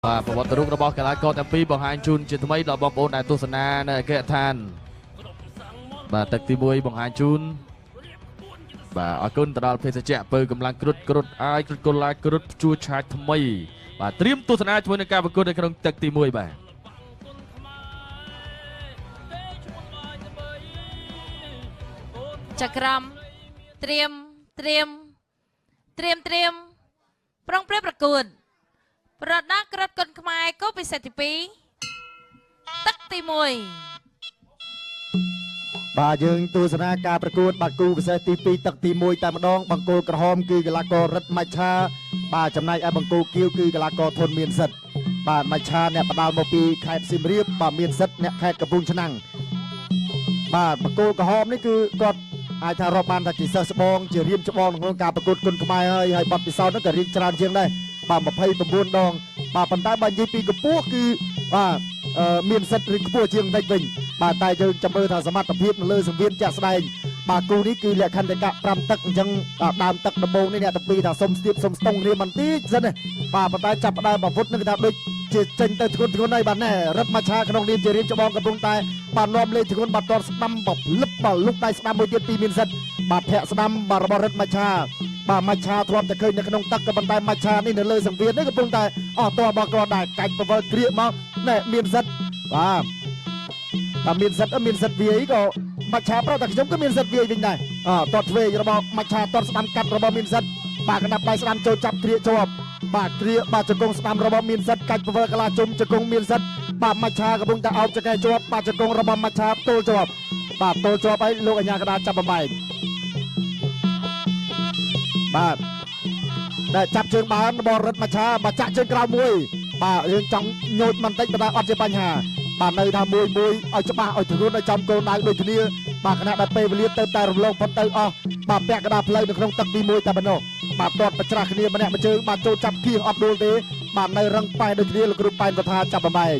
បាទប្រវត្តិរូបរបស់កីឡាករទាំងពីរបង្ហាញជូនជាថ្មីដល់បងប្អូនដែលទស្សនានៅអគ្គដ្ឋានបាទទឹកទី1បង្ហាញជូនបាទអរគុណទៅដល់ភេសជ្ជៈពៅកម្លាំងគ្រុតគ្រុតអាយគ្រុតកូឡាគ្រុតជួឆាចថ្មីបាទត្រៀមទស្សនាជាមួយនឹងការប្រកួតនៅក្នុងទឹកទី1បាទចក្រមត្រៀមត្រៀមត្រៀមត្រៀមប្រុងព្រាបប្រកួតប្រដាល់ក្រិតគុណខ្មែរគូពិសេសទី2ទឹកទី1បាទយើងទស្សនាការប្រកួតបាទគូពិសេសទី2ទឹកទី1តែម្ដងបង្គោលក្រហមគឺកីឡាកររិទ្ធមច្ឆាបាទចំណែកឯបង្គោលគៀវគឺកីឡាករធនមានសិទ្ធបាទមច្ឆាអ្នកផ្ដាល់មកពីខេត្តសៀមរាបបាទមានសិទ្ធអ្នកខេត្តកំពង់ឆ្នាំងបាទបង្គោលក្រហមនេះគឺគាត់អាចថារាប់បានថាជាសិស្សច្បងជារៀមច្បងក្នុងការប្រកួតគុណខ្មែរហើយហើយបទពិសោធន៍នោះក៏រៀងច្រើនជាងដែរបាទ29ដងបាទប៉ុន្តែបើនិយាយពីកម្ពស់គឺបាទមានសិទ្ធិរៀងខ្ពស់ជាងបន្តិចវិញបាទតែយើងចាំមើលថាសមត្ថភាពនៅលើសង្វៀនជាក់ស្ដែងបាទគូនេះគឺលក្ខន្តិកៈ5ទឹកអញ្ចឹងដើមទឹកដំបូងនេះអ្នកទាំងពីរថាសុំស្ទាបសុំស្ទង់រៀមបន្តិចសិនណាបាទប៉ុន្តែចាប់ផ្ដើមអាវុធនឹងគេថាដូចជាចេញទៅធ្ងន់ធ្ងន់ហើយបាទណែរិទ្ធមច្ឆាក្នុងនាមជារៀមច្បងកំពុងតែបាទនាំលេខធ្ងន់បាទតស្ដាំបលឹបបាទលុកដៃស្ដាំមួយទៀតពីមានសិទ្ធិបាទធាក់ស្ដាំបាទរបស់រិទ្ធមច្ឆាបាទមច្ឆាធ្លាប់តែឃើញនៅក្នុងទឹកក៏ប៉ុន្តែមច្ឆានេះនៅលើសង្វៀននេះកំពុងតែអស់តរបស់គាត់ដែរកាច់ពវល់គ្រៀកមកណែមានសិទ្ធិបាទតែមានសិទ្ធិមានសិទ្ធិវាយក៏មច្ឆាប្រាប់តែខ្ញុំក៏មានសិទ្ធិវាយវិញដែរអតតឆ្វេងរបស់មច្ឆាតតស្ដាំកាត់របស់មានសិទ្ធិបាទកណ្ដាប់ដៃស្ដាំចូលចាប់គ្រៀកជាប់បាទគ្រៀកបាទជង្គង់ស្ដាំរបស់មានសិទ្ធិកាច់ពវល់កលាជុំជង្គង់មានសិទ្ធិបាទមច្ឆាកំពុងតែអោបចង្កេះជាប់បាទជង្គង់របស់មច្ឆាទល់ជាប់បាទទល់ជាប់ហើយលោកអញ្ញាកដាចាប់បំបែកបាទដែលចាប់ជើងបានរបស់រិទ្ធមច្ឆាបាទចាក់ជើងក្រៅមួយបាទយើងចង់ញោចបន្តិចប៉ុន្តែអត់ជាបញ្ហាបាទនៅថាមួយមួយឲ្យច្បាស់ឲ្យធ្ងន់ឲ្យចំគោលដៅដូចគ្នាបាទខណៈដែលពេលវេលាទៅតែរំលងផុតទៅអស់បាទពាក់កណ្ដាលផ្លូវនៅក្នុងទឹកទី1តែប៉ុណ្ណោះបាទទាត់ប្រច្រាស់គ្នាម្នាក់មួយជើងបាទចូលចាប់គៀងអត់ដួលទេបាទនៅរឹងប៉ែដូចគ្នាលោកគ្រូប៉ែនវថាចាប់បំបែក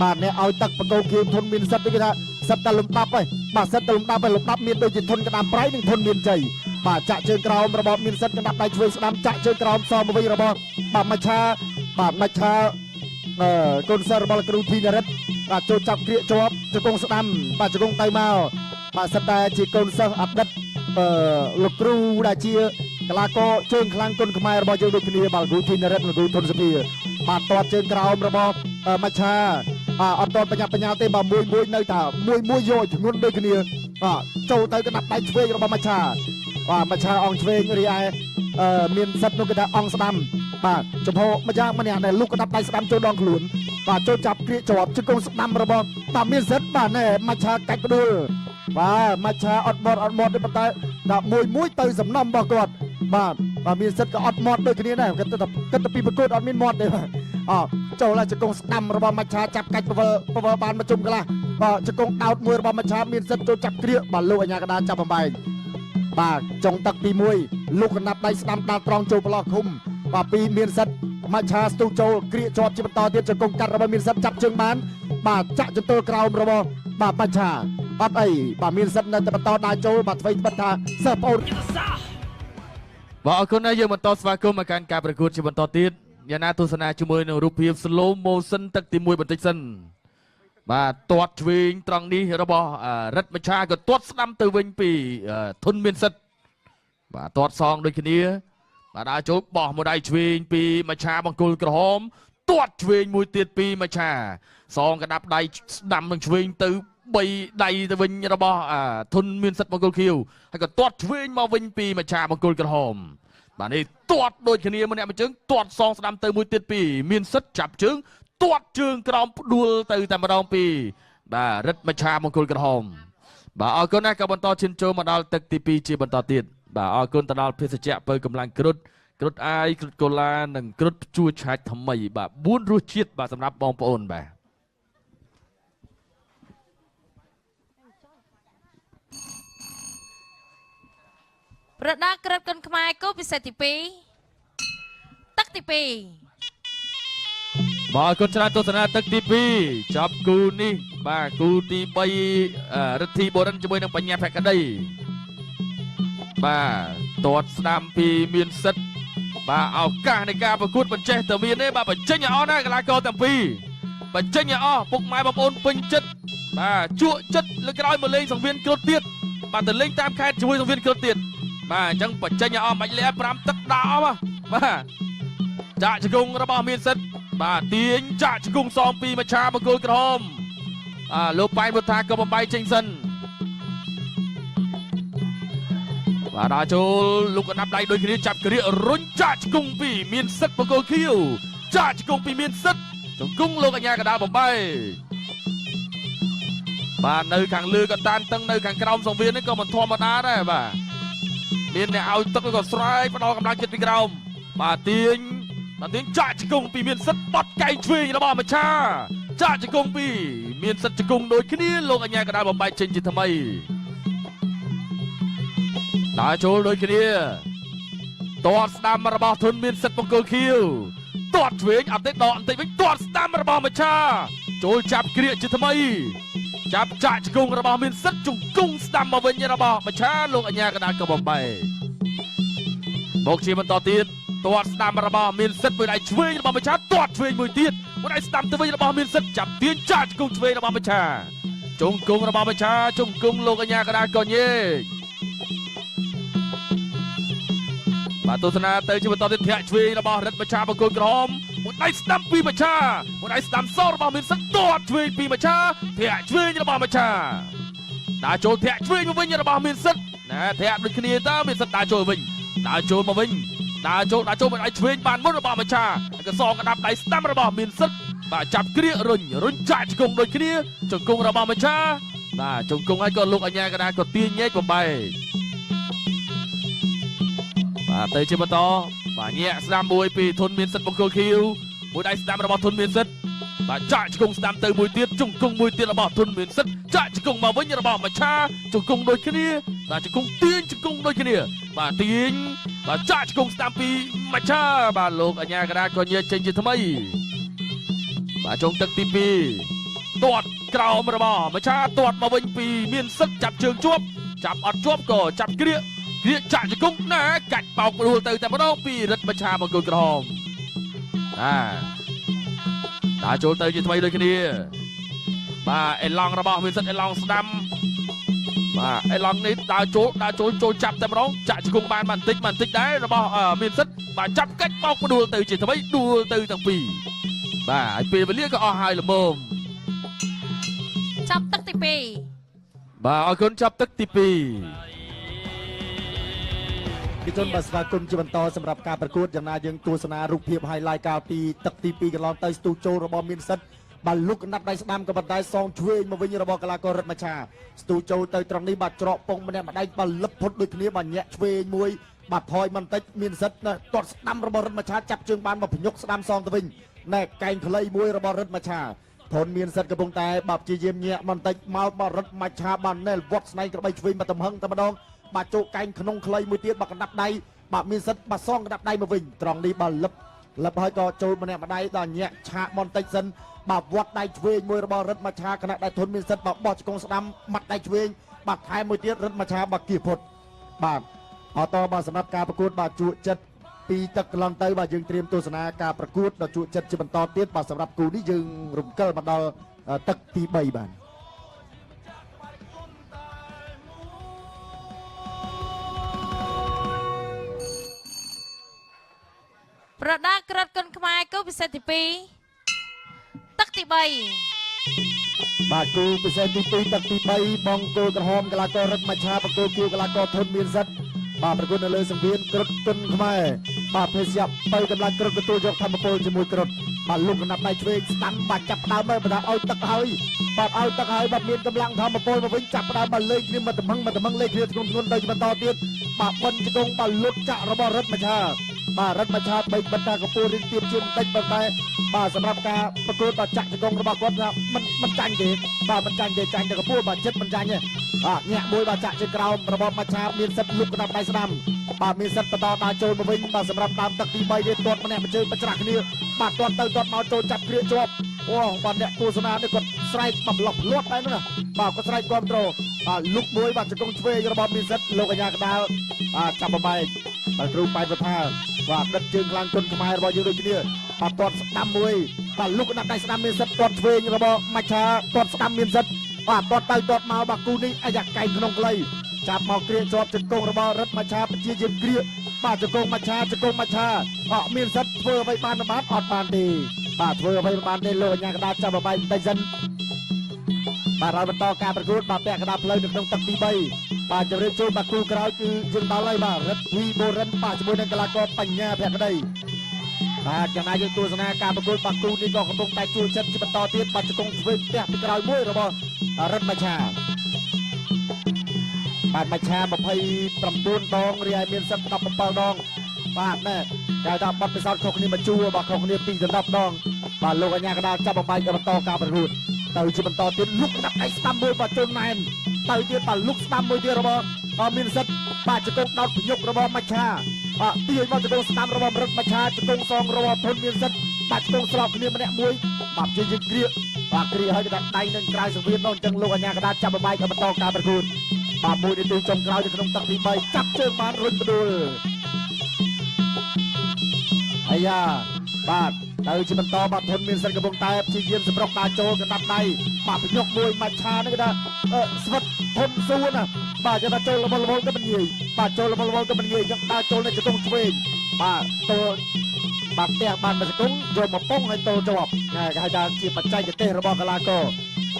បាទអ្នកឲ្យទឹកបង្គោលគៀងធនមានសិទ្ធិគេថាសិទ្ធតែលំដាប់ហើយបាទសិទ្ធតែលំដាប់ហើយលំដាប់មានដូចជាធនកណ្ដាលប្រៃនិងធនមានជ័យបាទចាក់ជើងក្រោមរបស់មានសិទ្ធិកណ្ដាប់ដៃឆ្វេងស្ដាំចាក់ជើងក្រោមសមមកវិញរបស់បាទមច្ឆាបាទមច្ឆាកូនសិស្សរបស់គ្រូធីនរិទ្ធបាទចូលចាប់គ្រៀកជាប់ជង្គង់ស្ដាំបាទជង្គង់ទៅមកបាទសិតតែជាកូនសិស្សអតីតលោកគ្រូដែលជាកីឡាករជើងខ្លាំងគុណខ្មែររបស់យើងដូចគ្នាបាទគ្រូធីនរិទ្ធនិងគ្រូធនសុភាបាទតតជើងក្រោមរបស់មច្ឆាអត់តបញ្ញាបញ្ញាទេបាទមួយមួយនៅថាមួយមួយយកឲ្យធ្ងន់ដូចគ្នាបាទចូលទៅកណ្ដាប់ដៃឆ្វេងរបស់មច្ឆាបាទមច្ឆាអង្គឆ្វេងរីឯមានសិទ្ធិនោះគេថាអង្គស្ដាំបាទចំហម្យ៉ាងម្នាក់ដែលលុកកណ្ដាប់ដៃស្ដាំចូលដងខ្លួនបាទចូលចាប់គ្រៀកជាប់ជង្គង់ស្ដាំរបស់បាទមានសិទ្ធិបាទណែមច្ឆាកាច់ផ្ដួលបាទមច្ឆាអត់មាត់អត់មាត់ទេប៉ុន្តែដាក់មួយមួយទៅសំណំរបស់គាត់បាទបាទមានសិទ្ធិក៏អត់មាត់ដូចគ្នាដែរគិតតែពីប្រកួតអត់មានមាត់ទេបាទអចូលហើយជង្គង់ស្ដាំរបស់មច្ឆាចាប់កាច់ពវល់បានមកជុំកន្លះបាទជង្គង់ដោតមួយរបស់មច្ឆាមានសិទ្ធិចូលចាប់គ្រៀកបាទលោកអញ្ញាកដាចាប់បំបែកបាទចុងទឹកទី1លោកកណ្ដាប់ដៃស្ដាំដាល់ត្រង់ចូលប្រឡោះឃុំបាទពីមានសិទ្ធិមច្ឆាស្ទុះចូលគ្រៀកជាប់ជាបន្តទៀតជង្គង់កាត់របស់មានសិទ្ធិចាប់ជើងបានបាទចាក់ចន្ទល់ក្រោមរបស់បាទមច្ឆាអត់អីបាទមានសិទ្ធិនៅតែបន្តដើរចូលបាទអ្វីបិទថាសិស្សប្អូនបាទអរគុណណាស់យើងបន្តស្វាគមន៍មកកាន់ការប្រកួតជាបន្តទៀតយ៉ាងណាទស្សនាជាមួយនឹងរូបភាព slow motion ទឹកទី1បន្តិចសិនបាទទាត់ឆ្វេងត្រង់នេះរបស់រិទ្ធមច្ឆាក៏ទាត់ស្ដាំទៅវិញពីធនមានសិទ្ធិបាទទាត់សងដូចគ្នាបាទដើរចូលបោះមួយដៃឆ្វេងពីមច្ឆាបង្គោលក្រហមទាត់ឆ្វេងមួយទៀតពីមច្ឆាសងកដាប់ដៃស្ដាំនឹងឆ្វេងទៅ3ដៃទៅវិញរបស់ធនមានសិទ្ធិបង្គោលខៀវហើយក៏ទាត់ឆ្វេងមកវិញពីមច្ឆាបង្គោលក្រហមបាទនេះទាត់ដូចគ្នាម្នាក់មួយជើងទាត់សងស្ដាំទៅមួយទៀតពីមានសិទ្ធិចាប់ជើងទាត់ជើងក្រោមផ្ដួលទៅតែម្ដងពីបាទរិទ្ធមច្ឆាបង្គោលក្រហមបាទអរគុណណាស់ក៏បន្តឈានចូលមកដល់ទឹកទី2ជាបន្តទៀតបាទអរគុណទៅដល់ភេសជ្ជៈពៅកម្លាំងគ្រុតគ្រុតអាយគ្រុតកូឡានិងគ្រុតជួឆាច់ថ្មីបាទ4រសជាតិបាទសម្រាប់បងប្អូនបាទប្រដាល់ក្រិតគុណខ្មែរគូពិសេសទី2ទឹកទី2បាទអរគុណច្រើនទស្សនាទឹកទី2ចាប់គូនេះបាទគូទី3រិទ្ធីបូរិនជាមួយនឹងបញ្ញាភក្តីបាទទាត់ស្ដាំពីមានសិទ្ធិ បាទឱកាសនៃការប្រកួតបញ្ចេះតែមានទេបាទបញ្ចេញឲ្យអស់ណាកីឡាករទាំងពីរបញ្ចេញឲ្យអស់ពុកម៉ែបងប្អូនពេញចិត្តបាទជក់ចិត្តលើក្រោយមកលេងសង្វៀនគ្រុតទៀតបាទទៅលេងតាមខេត្តជាមួយសង្វៀនគ្រុតទៀតបាទអញ្ចឹងបញ្ចេញឲ្យអស់មិនលះ5ទឹកដាក់អស់បាទចាក់ជង្គង់របស់មានសិទ្ធបាទទាញចាក់ជង្គង់សងពីមច្ឆាបង្គោលក្រហមលោកប៉ែនវុធាក៏បំបីចេញសិនបាទដល់ចូលលោកកណ្ដាប់ដៃដូចគ្នាចាប់គ្រារុញចាក់ជង្គង់ពីមានសិទ្ធបង្គោលខៀវចាក់ជង្គង់ពីមានសិទ្ធជង្គង់លោកអញ្ញាកដាលបំបីបាទនៅខាងលើក៏តានតឹងនៅខាងក្រោមសង្វៀននេះក៏មិនធម្មតាដែរបាទមានអ្នកឲ្យទឹកក៏ស្រែកផ្ដល់កម្លាំងចិត្តពីក្រោមបាទទាញបាទទាញចាក់ជង្គង់ពីមានសិទ្ធបត់កែងឆ្វេងរបស់មច្ឆាចាក់ជង្គង់ពីមានសិទ្ធជង្គង់ដូចគ្នាលោកអញ្ញាកដាលបំបែកចេញជាថ្មីដើរចូលដូចគ្នាទាត់ស្ដាំរបស់ធុនមានសិទ្ធបង្គោលខៀវទាត់ឆ្វេងអត់ទេដកបន្តិចវិញទាត់ស្ដាំរបស់មច្ឆាចូលចាប់គ្រាកជាថ្មីចាប់ចាក់ជង្គង់របស់មានសិទ្ធជង្គង់ស្ដាំមកវិញរបស់មច្ឆាលោកអញ្ញាកដាលក៏បំបែកមកជាបន្តទៀតទាត់ស្ដាំរបស់មានសិទ្ធមួយដៃឆ្វេងរបស់មច្ឆាទាត់ឆ្វេងមួយទៀតមួយដៃស្ដាំទៅវិញរបស់មានសិទ្ធចាប់ទាញចាក់ជង្គង់ឆ្វេងរបស់មច្ឆាជង្គង់របស់មច្ឆាជង្គង់លោកអញ្ញាកដាលក៏ញែកបាទទស្សនាទៅជាបន្តទៀតធាក់ឆ្វេងរបស់រិទ្ធមច្ឆាបង្គោលក្រហមមួយដៃស្ដាំពីមច្ឆាមួយដៃស្ដាំសរបស់មានសិទ្ធទាត់ឆ្វេងពីមច្ឆាធាក់ឆ្វេងរបស់មច្ឆាដើរចូលធាក់ឆ្វេងមកវិញរបស់មានសិទ្ធណាធាក់ដូចគ្នាតើមានសិទ្ធដើរចូលវិញដើរចូលមកវិញដើរចូលមួយដៃឆ្វេងបានមុនរបស់មច្ឆាក៏សងកណ្ដាប់ដៃស្ដាំរបស់មានសិទ្ធបាទចាប់គ្រារុញរុញចាក់ជង្គង់ដូចគ្នាជង្គង់របស់មច្ឆាបាទជង្គង់ហើយក៏លោកអញ្ញាកដាក៏ទាញញែកបំបែកបាទទៅជាបន្តបាទញាក់ស្ដាំមួយពីធុនមានសិទ្ធបង្គោលខៀវមួយដៃស្ដាំរបស់ធុនមានសិទ្ធបាទចាក់ជង្គង់ស្ដាំទៅមួយទៀតជង្គង់មួយទៀតរបស់ធុនមានសិទ្ធចាក់ជង្គង់មកវិញរបស់មច្ឆាជង្គង់ដូចគ្នាបាទជង្គង់ទាញជង្គង់ដូចគ្នាបាទទាញបាទចាក់ជង្គង់ស្ដាំពីមច្ឆាបាទលោកអញ្ញាកដាក៏ញែកចេញជាថ្មីបាទចុងទឹកទី2ទាត់ក្រោមរបស់មច្ឆាទាត់មកវិញពីមានសិទ្ធចាប់ជើងជាប់ចាប់អត់ជាប់ក៏ចាប់គ្រាកគ្រាកចាក់ជង្គង់ណាកាច់បោកដួលទៅតែម្ដងពីរិទ្ធមច្ឆាបង្គោលក្រហមដើរចូលទៅជាថ្មីដូចគ្នាបាទអេឡង់របស់មានសិទ្ធអេឡង់ស្ដាំបាទអេឡង់នេះដើរចូលចូលចាប់តែម្ដងចាក់ជង្គង់បានបន្តិចបន្តិចដែររបស់មានសិទ្ធបាទចាប់កាច់បោកដួលទៅជាថ្មីដួលទៅទាំងពីរបាទហើយពេលវេលាក៏អស់ហើយល្មមចាប់ទឹកទី2បាទអរគុណចាប់ទឹកទី2គជនបាទស្វាគមន៍ជាបន្តសម្រាប់ការប្រកួតយ៉ាងណាយើងទស្សនារូបភាព highlight កាលពីទឹកទី2កន្លងទៅស្ទូចូលរបស់មានសិទ្ធបាទលុកកណ្ដាប់ដៃស្ដាំក៏ប៉ុន្តែសងឆ្វេងមកវិញរបស់កីឡាកររិទ្ធមច្ឆាស្ទូចូលទៅត្រង់នេះបាទច្រកពងម្នាក់ម្ដាយបាទលឹបផុតដូចគ្នាបាទញាក់ឆ្វេងមួយបាទថយបន្តិចមានសិទ្ធទាត់ស្ដាំរបស់រិទ្ធមច្ឆាចាប់ជើងបានមកភ្ញុកស្ដាំសងទៅវិញណែកែងខ្លីមួយរបស់រិទ្ធមច្ឆាធនមានសិទ្ធកំពុងតែបាទព្យាយាមញាក់បន្តិចមកបាទរិទ្ធមច្ឆាបានណែលវត្តស្នែងក្របីឆ្វេងមកទំហឹងតែម្ដងបាទចូលកែងក្នុងខ្លីមួយទៀតបាទកណ្ដាប់ដៃបាទមានសិទ្ធបាទសងកណ្ដាប់ដៃមកវិញត្រង់នេះបាទលឹបហើយក៏ចូលម្នាក់ម្ដាយដល់ញាក់ឆាកបន្តិចសិនបាទវត្តដៃឆ្វេងមួយរបស់រិទ្ធមច្ឆាខណៈដែលធនមានសិទ្ធបាទបោះជង្គង់ស្ដាំម៉ាត់ដៃឆ្វេងបាទថែមមួយទៀតរិទ្ធមច្ឆាបាទគៀផុតបាទអតបាទសម្រាប់ការប្រកួតបាទជក់ចិត្តពីទឹកកន្លងទៅបាទយើងត្រៀមទស្សនាការប្រកួតដ៏ជក់ចិត្តជាបន្តទៀតបាទសម្រាប់គូនេះយើងរំកិលមកដល់ទឹកទី3បាទ ប្រដាក្រិតគុនខ្មែរគូពិសេសទី2ទឹកទី3បាទគូពិសេសទី2ទឹកទី3បង្គោលក្រហមកីឡាកររិទ្ធមច្ឆាបង្គោលគៀវកីឡាករធុនមានសិទ្ធបាទប្រកួតនៅលើសង្វៀនក្រុតគុនខ្មែរបាទភេសជ្ជៈបើកម្លាំងក្រុតទទួលយកធម្មពលជាមួយក្រុតបាទលុកកណ្ដាប់ដៃឆ្វេងស្ដាំបាទចាប់ដើមហើយបាទឲ្យទឹកហើយបាទឲ្យទឹកហើយបាទមានកម្លាំងធម្មពលមកវិញចាប់ដើមបាទលេងគ្នាមកតំហឹងមកតំហឹងលេងគ្នាធ្ងន់ធ្ងរទៅបន្តទៀតបាទបិណ្ឌជង្គង់បាទលុតចាក់របស់រិទ្ធមច្ឆាបាទរិទ្ធមច្ឆាបីបិទតាកពូរៀងទៀបជាងបន្តិចប៉ុន្តែបាទសម្រាប់ការប្រកួតបាទចាក់ជង្គង់របស់គាត់ថាមិនចាញ់ទេបាទមិនចាញ់ទេចាញ់តែកពូបាទចិត្តមិនចាញ់ទេបាទញាក់មួយបាទចាក់ជើងក្រោមរបស់មច្ឆាមានសិទ្ធលុបកណ្ដាប់ដៃស្ដាំបាទមានសិទ្ធបន្តដើរចូលមកវិញបាទសម្រាប់ដើមទឹកទី3នេះទាត់ម្នាក់មួយជើងបច្រាស់គ្នាបាទទាត់ទៅទាត់មកចូលចាប់គ្រាជាប់អូបាទអ្នកទស្សនានេះគាត់ស្រែកបប្លុកលាត់ដែរណាបាទគាត់ស្រែកគ្រប់ត្រូលបាទលុកមួយបាទជង្គង់ឆ្វេងរបស់មានសិទ្ធលោកកញ្ញាកដាលបាទចាប់បំបែកបាទគ្រូប៉ែនវថា បាទដិតជើងខ្លាំងគុនខ្មែររបស់យើងដូចគ្នាបាទទាត់ស្ដាំមួយបាទលុកដាក់ដៃស្ដាំមានសិទ្ធទាត់ឆ្វេងរបស់មច្ឆាទាត់ស្ដាំមានសិទ្ធបាទទាត់ទៅទាត់មកបាទគូនេះអាយ៉ាកែងក្នុងខ្លីចាប់មកគ្រាជាប់ជង្គង់របស់រិទ្ធមច្ឆាពជាជាគ្រាបាទជង្គង់មច្ឆាជង្គង់មច្ឆាអត់មានសិទ្ធធ្វើអ្វីបានបានអត់បានទេបាទធ្វើអ្វីមិនបានទេលោកអញ្ញាកដាចាប់បបាយបន្តិចសិនបាទហើយបន្តការប្រកួតបាទពាក់កណ្ដាលផ្លូវនៅក្នុងទឹកទី3បាទជម្រាបជូនបាទគូក្រោយគឺយើងដល់ហើយបាទរិទ្ធធីបូរិនបាទជាមួយនឹងកីឡាករបញ្ញាភក្តីបាទចំណែកយើងទស្សនាការប្រកួតបាទគូនេះក៏កំពុងតែជួលចិត្តជាបន្តទៀតបាទជង្គង់ឆ្វេងផ្ទះពីក្រោយមួយរបស់រិទ្ធមច្ឆាបាទមច្ឆា29ដងរីឯមានសិទ្ធ17ដងបាទណែគេថាបាត់ពិសោធន៍ខុសគ្នាមួយជួរបាទខុសគ្នា2ដល់10ដងបាទលោកអញ្ញាកដាលចាប់បំបែកបន្តការប្រកួតទៅជាបន្តទៀតលុកដាក់ដៃស្ដាំមួយបាទជន់ណែនទៅទៀតបាទលុកស្ដាំមួយទៀតរបស់មានសិទ្ធបាទជង្គង់ដោតភ្ញុករបស់មច្ឆាបាទទាញមកជង្គង់ស្ដាំរបស់រិទ្ធមច្ឆាជង្គង់សងរបស់ធនមានសិទ្ធបាទជង្គង់ស្របគ្នាម្នាក់មួយបាទជាយើងគ្រាបាទគ្រាឲ្យគេដាក់ដៃនឹងក្រៅសង្វៀននោះអញ្ចឹងលោកអញ្ញាកដាលចាប់បំបែកបន្តការប្រកួតបាទមួយនាទីចុងក្រោយនៅក្នុងទឹកទី3ចាប់ជើងបានរុញផ្ដួលអាយ៉ាបាទទៅជាបន្តបាទធនមានសិទ្ធកំពុងតែព្យាយាមសម្រុកដើរចូលកណ្ដាប់ដៃបាទភ្ញុកមួយមច្ឆានេះគេថាស្វិតធំសួនណាបាទគេថាចូលលមលមទៅមិនងាយបាទចូលលមលមទៅមិនងាយអញ្ចឹងដើរចូលនៅជង្គង់ឆ្វេងបាទទល់បាទផ្ទះបានមួយជង្គង់យកមកប៉ុងឲ្យទល់ជាប់គេហៅថាជាបច្ចេកទេសរបស់កីឡាករ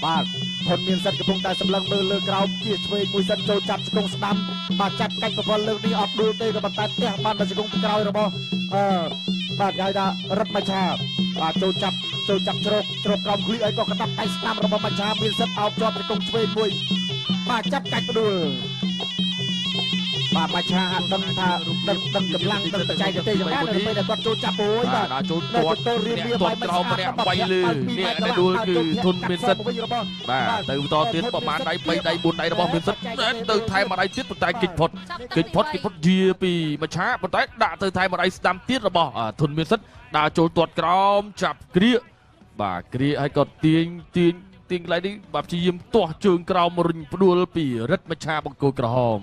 បាទធនមានសិទ្ធកំពុងតែសម្លឹងមើលលើក្រោមជាឆ្វេងមួយសិនចូលចាប់ជង្គង់ស្ដាំបាទចាប់កាច់ប្រព័ន្ធលើកនេះអត់ដួលទេក៏ប៉ុន្តែផ្ទះបានមួយជង្គង់ក្រោយរបស់បាទគេហៅថារិទ្ធមច្ឆាបាទចូលចាប់ជ្រកជ្រកក្រោមឃ្លីអីក៏កណ្ដាប់ដៃស្ដាំរបស់មច្ឆាមានសិទ្ធអោបជាប់ជង្គង់ឆ្វេងមួយបាទចាប់កាច់ផ្ដួលបាទមច្ឆាហាក់ដឹងថាដឹងកម្លាំងដឹងបច្ចេកទេសយ៉ាងណានៅពេលដែលគាត់ចូលចាប់អូយបាទចូលទាត់ចូលរៀបរៀបបាយក្រោមម្នាក់បាយលើនេះដែលដួលគឺធនមានសិទ្ធបាទទៅបន្តទៀតប្រហែលដៃ3ដៃ4ដៃរបស់មានសិទ្ធទៅថែមមួយដៃទៀតប៉ុន្តែគិចផុតគិចផុតគិចផុតយាពីមច្ឆាប៉ុន្តែដាក់ទៅថែមមួយដៃស្ដាំទៀតរបស់ធនមានសិទ្ធដើរចូលទាត់ក្រោមចាប់គ្រាបាទគ្រាឲ្យក៏ទាញទាញទាញកន្លែងនេះបាទព្យាយាមទាស់ជើងក្រោមរុញផ្ដួលពីរិទ្ធមច្ឆាបង្គោលក្រហម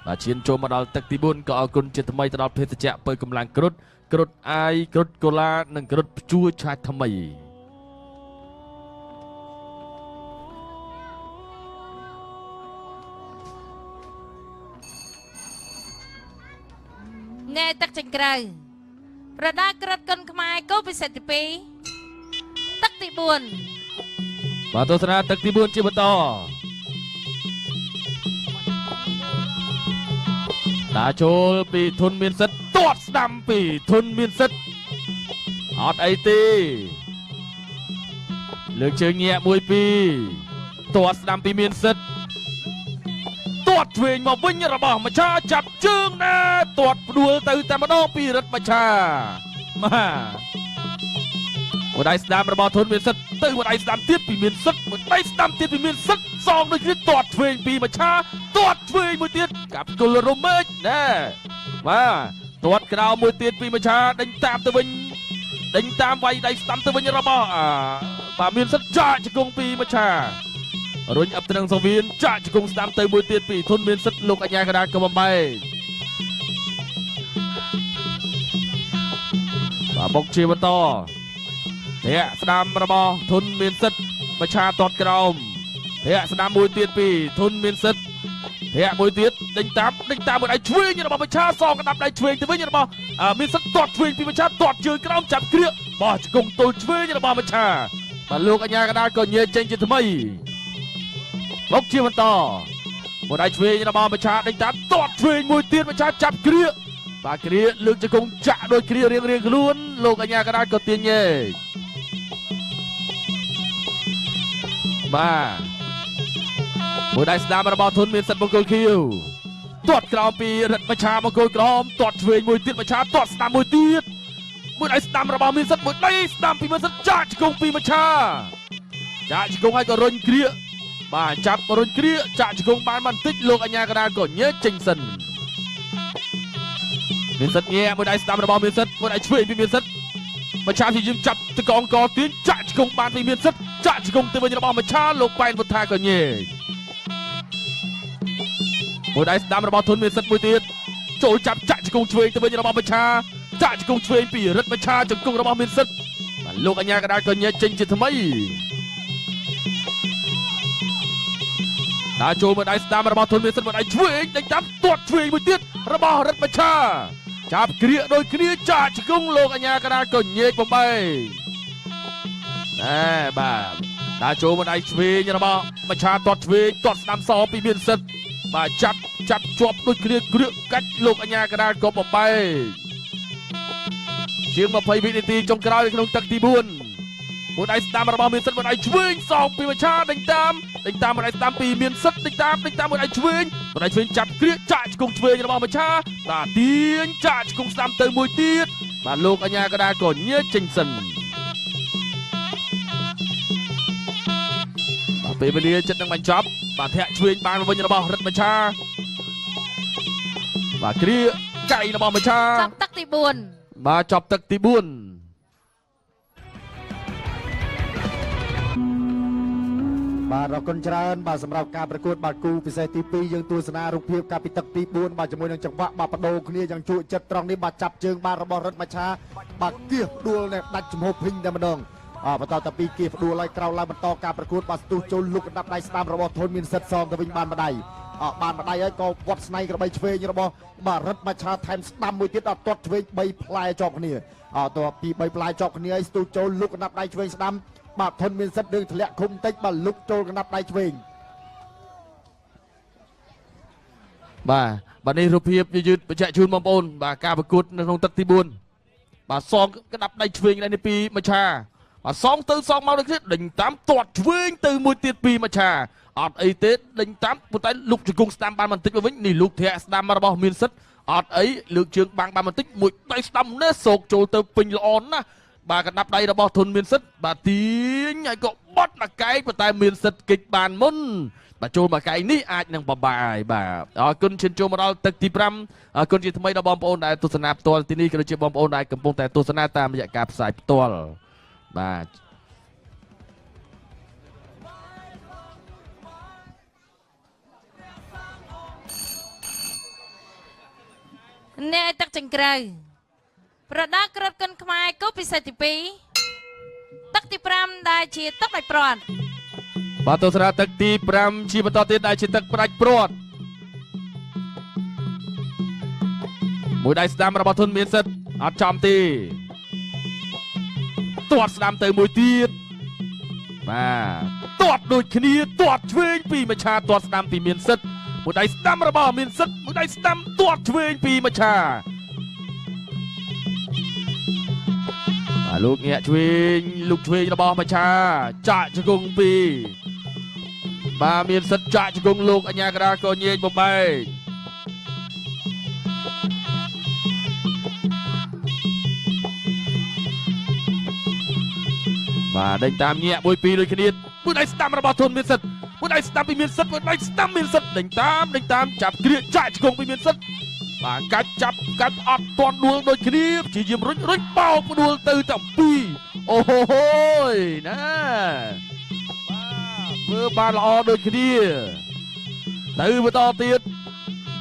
បាទឈានចូលមកដល់ទឹកទី4ក៏អរគុណជាថ្មីទៅដល់ភេសជ្ជៈបើកម្លាំងគ្រុតគ្រុតអាយគ្រុតកូឡានិងគ្រុតព្យួរឆាថ្មីងែទឹកចេញក្រៅប្រដាក្រិតគុនខ្មែរគោពិសេសទី2ទឹកទី4បាទទស្សនាទឹកទី4ជាបន្តដើរចូលពីធនមានសិទ្ធទាត់ស្ដាំពីធនមានសិទ្ធអត់អីទេលើកជើងញាក់1 2ទាត់ស្ដាំពីមានសិទ្ធទាត់ឆ្វេងមកវិញរបស់មច្ឆាចាប់ជើងណាទាត់ផ្ដួលទៅតែម្ដងពីរិទ្ធមច្ឆាបាទមួយដៃស្ដាំរបស់ធនមានសិទ្ធទៅមួយដៃស្ដាំទៀតពីមានសិទ្ធមួយដៃស្ដាំទៀតពីមានសិទ្ធសងដូចគ្នាទាត់ឆ្វេងពីមច្ឆាទាត់ឆ្វេងមួយទៀតកាប់គល់រមែកណែបាទទាត់ក្រោមមួយទៀតពីមច្ឆាដេញតាមទៅវិញដេញតាមវាយដៃស្ដាំទៅវិញរបស់បាទមានសិទ្ធចាក់ជង្គង់ពីមច្ឆារុញអឹបត្រឹងសង្វៀនចាក់ជង្គង់ស្ដាំទៅមួយទៀតពីធនមានសិទ្ធលោកអញ្ញាកដាក៏បំបែកបាទបុកជាបន្តធាក់ស្ដាំរបស់ធនមានសិទ្ធមច្ឆាទាត់ក្រោមធាក់ស្ដាំមួយទៀតពីធនមានសិទ្ធធាក់មួយទៀតដេញតាមមួយដៃឆ្វេងរបស់មច្ឆាសងកណ្ដាប់ដៃឆ្វេងទៅវិញរបស់មានសិទ្ធទាត់ឆ្វេងពីមច្ឆាទាត់ជើងក្រោមចាប់គ្រាបោះជង្គង់ទល់ឆ្វេងរបស់មច្ឆាបាទលោកអញ្ញាកដាលក៏ញែកចេញជាថ្មីបុកជាបន្តមួយដៃឆ្វេងរបស់មច្ឆាដេញតាមទាត់ឆ្វេងមួយទៀតមច្ឆាចាប់គ្រាបាទគ្រាលើកជង្គង់ចាក់ដោយគ្រារៀងខ្លួនលោកអញ្ញាកដាលក៏ទាញញែកបាទមួយដៃស្ដាំរបស់ធនមានសិទ្ធបង្គោលខៀវទាត់ក្រោមពីរិទ្ធមច្ឆាបង្គោលក្រមទាត់ឆ្វេងមួយទៀតមច្ឆាទាត់ស្ដាំមួយទៀតមួយដៃស្ដាំរបស់មានសិទ្ធមួយដៃស្ដាំពីមានសិទ្ធចាក់ជង្គង់ពីមច្ឆាចាក់ជង្គង់ឲ្យក៏រុញគ្រាបាទចាប់រុញគ្រាចាក់ជង្គង់បានបន្តិចលោកអញ្ញាកដាលក៏ញែកចេញសិនមានសិទ្ធញាមួយដៃស្ដាំរបស់មានសិទ្ធមួយដៃឆ្វេងពីមានសិទ្ធមច្ឆាព្យាយាមចាប់តកងកទាញចាក់ជង្គង់បានពីមានសិទ្ធចាក់ជង្គង់ទៅវិញរបស់មច្ឆាលោកប៉ែនវុធាក៏ញែកមួយដៃស្ដាំរបស់ធនមានសិទ្ធមួយទៀតចូលចាប់ចាក់ជង្គង់ឆ្វេងទៅវិញរបស់មច្ឆា ចាក់ជង្គង់ឆ្វេងពីរិទ្ធមច្ឆាជង្គង់របស់មានសិទ្ធបាទលោកអញ្ញាកដាលក៏ញែកចេញជាថ្មីដើរចូលមួយដៃស្ដាំរបស់ធនមានសិទ្ធមួយដៃឆ្វេងដេញតាមទាត់ឆ្វេងមួយទៀតរបស់រិទ្ធមច្ឆាចាប់គ្រាកដូចគ្នាចាក់ជង្គង់លោកអញ្ញាកដាលក៏ញែកបំបីណែបាទដើរចូលមួយដៃឆ្វេងរបស់មច្ឆាទាត់ឆ្វេងទាត់ស្ដាំសពីមានសិទ្ធបាទចាប់ជាប់ដូចគ្នាគ្រាកកាច់លោកអញ្ញាកដាលក៏បំបីជាង20វិនាទីចុងក្រោយក្នុងទឹកទី4មួយដៃស្ដាំរបស់មានសិទ្ធមួយដៃឆ្វេងសងពីមច្ឆាដេញតាមមួយដៃស្ដាំពីមានសិទ្ធដេញតាមមួយដៃឆ្វេងមួយដៃឆ្វេងចាប់គ្រាកចាក់ជង្គង់ឆ្វេងរបស់មច្ឆាបាទទាញចាក់ជង្គង់ស្ដាំទៅមួយទៀតបាទលោកអញ្ញាកដាលក៏ញែកចេញសិនបាទពេលវេលាចិត្តនឹងបញ្ចប់បាទធាក់ឆ្វេងបានវិញរបស់រិទ្ធមច្ឆាបាទគ្រាកកៃរបស់មច្ឆាចប់ទឹកទី4បាទចប់ទឹកទី4បាទអរគុណច្រើនបាទសម្រាប់ការប្រកួតបាទគូពិសេសទី2យើងទស្សនារូបភាពកាលពីទឹកទី4បាទជាមួយនឹងចង្វាក់បាទបដូរគ្នាយ៉ាងជក់ចិត្តត្រង់នេះបាទចាប់ជើងបាទរបស់រិទ្ធមច្ឆាបាទគៀសដួលនេះដាច់ចំហភីងតែម្ដងបន្តទៅពីគៀសដួលហើយក្រោយឡើងបន្តការប្រកួតបាទស្ទុះចូលលុកកណ្ដាប់ដៃស្ដាំរបស់ធនមានសិទ្ធសងទៅវិញបានម្ដាយបានម្ដាយហើយក៏វត្តស្នៃក្របីឆ្វេងរបស់បាទរិទ្ធមច្ឆាថែមស្ដាំមួយទៀតដល់ទាត់ឆ្វេង3ផ្លែជាប់គ្នាតពី3ផ្លែជាប់គ្នាហើយស្ទុះចូលលុកកណ្ដាប់ដៃឆ្វេងស្ដាំបាទធនមានសិទ្ធរឿងធ្លាក់ឃុំតិចបាទលុកចូលកណ្ដាប់ដៃឆ្វេងបាទនេះរូបភាពយឺតបញ្ជាក់ជូនបងប្អូនបាទការប្រកួតនៅក្នុងទឹកទី4បាទសងកណ្ដាប់ដៃឆ្វេងនេះពីមច្ឆាបាទសងទៅសងមកដូចគ្នាដេញតាមទាត់ឆ្វេងទៅមួយទៀតពីមច្ឆាអត់អីទេដេញតាមប៉ុន្តែលុកជង្គង់ស្ដាំបានបន្តិចមកវិញនេះលុកធាក់ស្ដាំរបស់មានសិទ្ធអត់អីលើកជើងបាំងបានបន្តិចមួយដៃស្ដាំនេះសោកចូលទៅពេញល្អណាស់បាទកណ្ដាប់ដៃរបស់ធនមានសិទ្ធបាទទាញហើយក៏បត់មកកែងប៉ុន្តែមានសិទ្ធកិច្ចបានមុនបាទចូលមកកែងនេះអាចនឹងបបាយបាទអរគុណឈានចូលមកដល់ទឹកទី5អរគុណជាថ្មីដល់បងប្អូនដែលទស្សនាផ្ទាល់ទីនេះក៏ដូចជាបងប្អូនដែលកំពុងតែទស្សនាតាមរយៈការផ្សាយផ្ទាល់បាទអ្នកទឹកចង្ក្រៅប្រដាល់ក្រិតកិនខ្មែរគូពិសេសទី2ទឹកទី5ដែលជាទឹកដាច់ព្រាត់បាទទស្សនាទឹកទី5ជាបន្តទៀតដែលជាទឹកផ្ដាច់ព្រាត់មួយដៃស្ដាំរបស់ធនមានសិទ្ធអត់ចំទេទាត់ស្ដាំទៅមួយទៀតបាទទាត់ដូចគ្នាទាត់ឆ្វេងពីមច្ឆាទាត់ស្ដាំពីមានសិទ្ធមួយដៃស្ដាំរបស់មានសិទ្ធមួយដៃស្ដាំទាត់ឆ្វេងពីមច្ឆាបាទលោកញាក់ឆ្វេងលោកឆ្វេងរបស់មច្ឆាចាក់ជង្គង់ពីបាទមានសិទ្ធចាក់ជង្គង់លោកអញ្ញាកដាក៏ញែកបំបែកបាទដេញតាមញាក់មួយពីរដូចគ្នាមួយដៃស្ដាំរបស់ធនមានសិទ្ធមួយដៃស្ដាំពីមានសិទ្ធមួយដៃស្ដាំមានសិទ្ធដេញតាមចាប់គ្រាកចាក់ជង្គង់ពីមានសិទ្ធបាទកាច់ចាប់កាច់អត់ទាន់ដួលដូចគ្នាព្យាយាមរុញបោកដួលទៅតែពីរអូហូហូយណាបាទធ្វើបានល្អដូចគ្នាទៅបន្តទៀត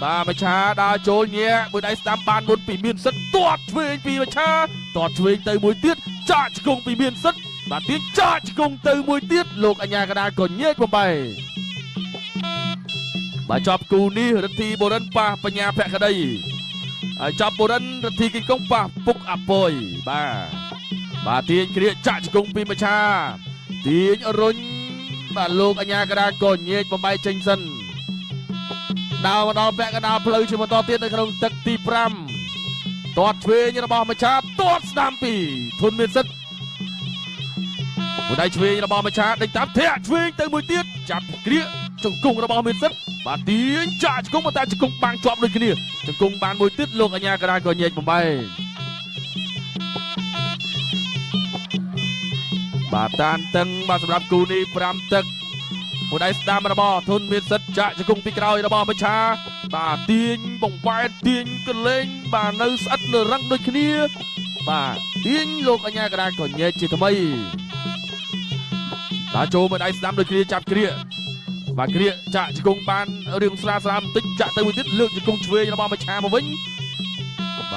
បាទមច្ឆាដើរចូលញាក់មួយដៃស្ដាំបានមុនពីមានសិទ្ធទាត់ឆ្វេងពីមច្ឆាទាត់ឆ្វេងទៅមួយទៀតចាក់ជង្គង់ពីមានសិទ្ធបាទទាញចាក់ជង្គង់ទៅមួយទៀតលោកអញ្ញាកដាលក៏ញែកបំបីបាទចប់គូនេះរិទ្ធីបុរិនប៉ះបញ្ញាភក្តីហើយចប់បុរិនរិទ្ធីគីងកុងប៉ះពុកអពយបាទទាញគ្រាកចាក់ជង្គង់ពីមច្ឆាទាញរុញបាទលោកអញ្ញាកដាលក៏ញែកបំបីចេញសិនដើរមកដល់ពាក់កណ្ដាលផ្លូវជាបន្តទៀតនៅក្នុងទឹកទី5ទាត់ឆ្វេងរបស់មច្ឆាទាត់ស្ដាំពីធនមានសិទ្ធមួយដៃឆ្វេងរបស់មច្ឆាដេញតាមធាក់ឆ្វេងទៅមួយទៀតចាប់គ្រាកជង្គង់របស់មានសិទ្ធបាទទាញចាក់ជង្គង់តែជង្គង់បាំងជាប់ដូចគ្នាជង្គង់បានមួយទៀតលោកអញ្ញាកដាលក៏ញែកបំបីបាទតានតឹងបាទសម្រាប់គូនេះ5ទឹកមួយដៃស្ដាំរបស់ធនមានសិទ្ធចាក់ជង្គង់ពីក្រោយរបស់មច្ឆាបាទទាញបង្វែរទាញកលែងបាទនៅស្អិតនៅរឹងដូចគ្នាបាទទាញលោកអញ្ញាកដាលក៏ញែកជាថ្មី តើចូលមួយដៃស្ដាំដូចគ្នាចាប់គ្រាកបាទគ្រាកចាក់ជង្គង់បានរឿងស្រាលស្រាលបន្តិចចាក់ទៅមួយទៀតលើកជង្គង់ឆ្វេងរបស់មច្ឆាមកវិញ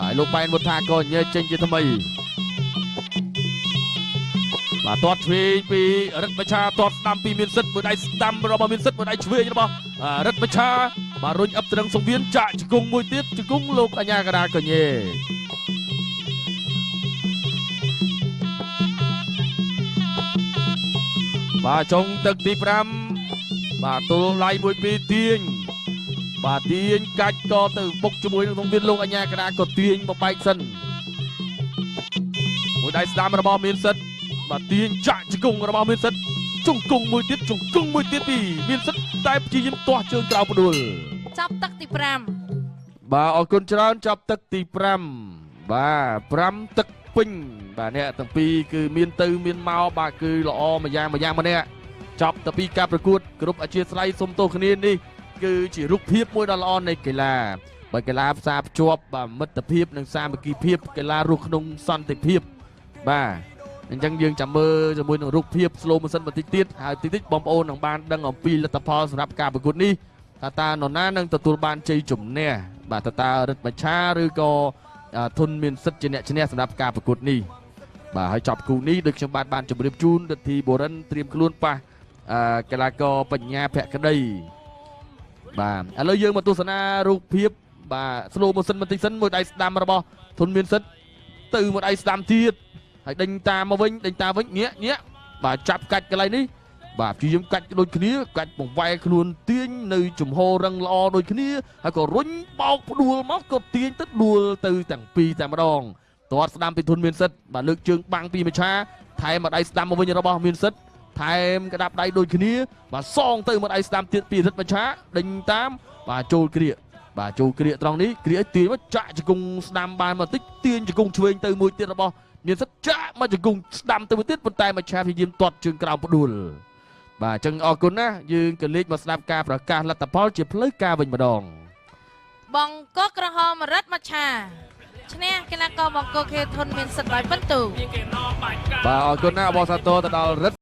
បាទលោកប៉ែនវុធាក៏ញែកចេញជាថ្មីបាទទាត់ឆ្វេងពីរិទ្ធមឆាទាត់ស្ដាំពីមានសិទ្ធមួយដៃស្ដាំរបស់មានសិទ្ធមួយដៃឆ្វេងរបស់រិទ្ធមឆាបាទរុញអឹបត្រឹងសង្វៀនចាក់ជង្គង់មួយទៀតជង្គង់លោកអញ្ញាកដាក៏ញែបាទចុងទឹកទី5បាទទល់ឡៃមួយពីរទាញបាទទាញកាច់ក៏ទៅបុកជាមួយនឹងសង្វៀនលោកអញ្ញាកដាក៏ទាញមកបែកសិនមួយដៃស្ដាំរបស់មានសិទ្ធបាទទាញចាក់ជង្គង់របស់មានសិទ្ធជង្គង់មួយទៀតជង្គង់មួយទៀតពីមានសិទ្ធតែព្យាយាមទាស់ជើងក្រៅផ្ដួល ចាប់ទឹកទី5បាទអរគុណច្រើនចាប់ទឹកទី5បាទ5ទឹកពេញបាទអ្នកទាំងពីរគឺមានទៅមានមកបាទគឺល្អមួយយ៉ាងមួយយ៉ាងម្នាក់ចប់ទៅពីការប្រកួតគ្រប់អធិស្ឋានសុំទោសគ្នានេះគឺជារូបភាពមួយដ៏ល្អនៃកីឡាបើកីឡាផ្សារភ្ជាប់បាទមិត្តភាពនិងសាមគ្គីភាពកីឡារស់ក្នុងសន្តិភាពបាទអញ្ចឹងយើងចាំមើលជាមួយនឹងរូបភាព slow motion បន្តិចទៀតហើយតិចតិចបងប្អូននឹងបានដឹងអំពីលទ្ធផលសម្រាប់ការប្រកួតនេះថាតើនរណានឹងទទួលបានជ័យជំនះបាទតើរិទ្ធមឆាឬក៏ធុនមានសិទ្ធិជាអ្នកឈ្នះសម្រាប់ការប្រកួតនេះបាទហើយចប់គូនេះដូចខ្ញុំបានជម្រាបជូនរិទ្ធីបូរិនត្រៀមខ្លួនប៉ះកីឡាករបញ្ញាភក្តីបាទឥឡូវយើងមកទស្សនារូបភាពបាទ slow motion បន្តិចសិនមួយដៃស្ដាំរបស់ធុនមានសិទ្ធិទៅមួយដៃស្ដាំទៀតហើយដេញតាមមកវិញដេញតាមវិញញាក់ញាក់បាទចាប់កាច់កន្លែងនេះបាទព្យាយាមកាច់ដូចគ្នាកាច់បង្វែរខ្លួនទាញនៅជំហររឹងល្អដូចគ្នាហើយក៏រុញបោកផ្ដួលមកក៏ទាញទៅដួលទៅទាំងពីរតែម្ដងទាត់ស្ដាំពីធុនមានសិទ្ធិបាទលើកជើងបាំងពីមឆាថែមមកដៃស្ដាំមកវិញរបស់មានសិទ្ធិថែមកដាប់ដៃដូចគ្នាបាទសងទៅមកដៃស្ដាំទៀតពីរិទ្ធមឆាដេញតាមបាទចូលគ្រាកបាទចូលគ្រាកត្រង់នេះគ្រាកទាញមកចាក់ជង្គង់ស្ដាំបានមកតិចទាញជង្គង់ឆ្វេងទៅមួយទៀតរបស់មានសិទ្ធចាក់មកជង្គង់ស្ដាំទៅមួយទៀតប៉ុន្តែមឆាព្យាយាមទាត់ជើងក្រោមផ្ដួលបាទអញ្ចឹងអរគុណណាស់យើងក៏លេខមកស្ដាប់ការប្រកាសលទ្ធផលជាផ្លូវការវិញម្ដង បង្គោលក្រហមរិទ្ធមឆាឈ្នះកីឡាករបង្គោលខៀវធុនមានសិទ្ធិឲ្យពិន្ទុ បាទអរគុណណាស់អបអរសាទរទៅដល់រិទ្ធ